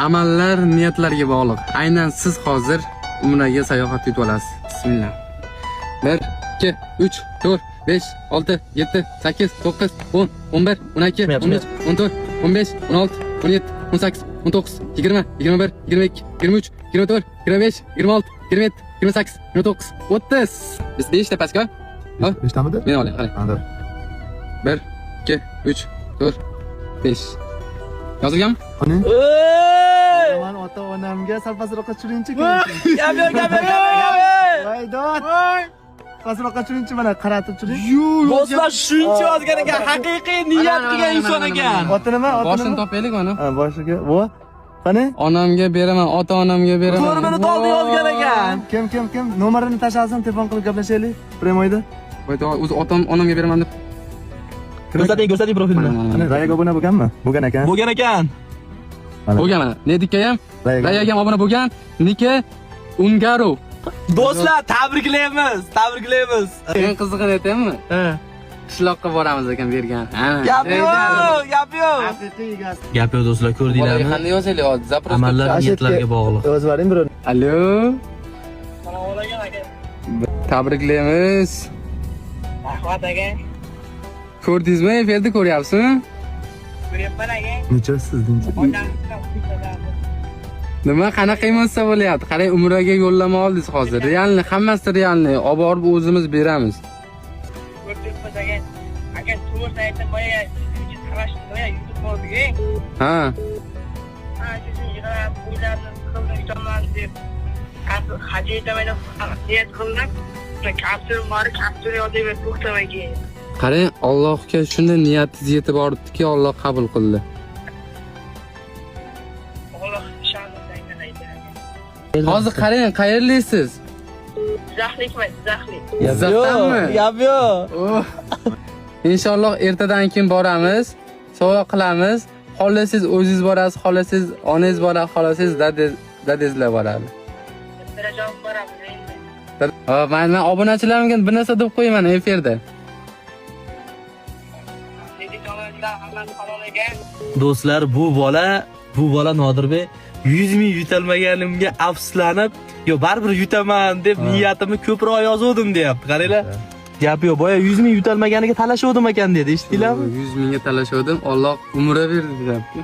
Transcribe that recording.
Amallar niyatlarga bog'liq. Aynan siz hozir Umraga sayohat yutib olasiz. Bismillah. 1, 2, 3, 4, 5, 6, 7, 8, 9, 10, 11, 12, 13, 14, 15, 16, 17, 18, 19, 20, 21, 22, 23, 24, 25, 26, 27, 28, 29, 30. Biz 5 ta pastga. Ha? Beshtamidi? Men olay, qarang. Anda. 1, 2, 3, 4, 5. Yozilganmi? Qani? Ey! Man ota onamga sal pastroqqa tushiringchi. Gap yo'q, gap yo'q, gap yo'q, gap yo'q. Voy dod. Pastroqqa tushiringchi, mana qaratib turing. Do'stlar, shuncha yozgan ekan, haqiqiy niyat qilgan inson ekan. Oti nima? Oti Boshini nima? topaylik mana. Ha, boshiga. Vo. Qani? Onamga beraman, ota onamga beraman. 4 minut oldin yozgan ekan. Kim, kim, kim? Nomerini tashlasin, telefon qilib gaplashaylik. Прямой da. Voy, o'zi otam onamga beraman deb. Ko'rsating, ko'rsating profilini. Mana, mana, Qani, mana. Rayaga obuna bo'lganmi? Bo'lgan ekan. Bo'lgan ekan. Mana. Bo'lgan mana. Nedikka ham, Rayaga. Rayaga ham obuna bo'lgan. Nike Ungarov. Do'stlar, tabriklaymiz, tabriklaymiz. Eng qizig'ini aytaymi? Ha. Qishloqqa boramiz ekan bergan. Ha. Gap yo'q, gap yo'q. Haqiqiy egasi. Gap yo'q do'stlar, Bolaga ko'rdinglarmi? qanday yozaylik hozir? Запрос. Amallar niyatlarga bog'liq. Yozib yuboring biror. Alo. Tabriklaymiz. Rahmat, aka. Ko'rdingizmi? Efirda ko'ryapsizmi? Ko'ryapman, aka. Necha siz? Nima, qanaqa emotsiya bo'lyapti? Qarang, Umraga yo'llama oldingiz hozir. Реальный, hammasi реальный. Olib borib o'zimiz beramiz. Ko'ryapmiz, aka. Aka, to'g'risini aytsam, boya ikkinchi talashib, boya yutib qoldik. Ha. Ha, shu yig'lab, o'yladim, qildim, yutolmadim deb. Haj etaman deb niyat qildim. Kapsulim bor, kapsul yozib to'xtamay keyin. Qarang, Allohga shunday niyatingiz yetib boribdiki, Alloh qabul qildi. Alloh sha'nini aytadi. Hozir qarang, qayerlisiz? Jizzaxlikman, jizzaxlik. Jizzaxdanmi? Gap yo'q. Oh. Inshaalloh ertadan keyin boramiz, sovg'a qilamiz. Xohlasangiz o'zingiz borasiz, xohlasangiz onangiz boradi, xohlasangiz dadangizlar boradi. Darajon boramiz endi. Ha, man obunachilarimga bir narsa deb qo'yaman efirda. Dedi, jonlar, hammasi halol ekan. Do'stlar, bu bola Nodirbek 100 ming yutalmaganimga afsuslanib, yo baribir yutaman deb niyatimni ko'proq yozuvdim deyapti. Qaranglar. Gap yo'q, boya 100 ming yutalmaganiga talashuvdim ekan dedi. Eshitdinglarmi? 100 mingga talashuvdim, Alloh umra berdi deyapti.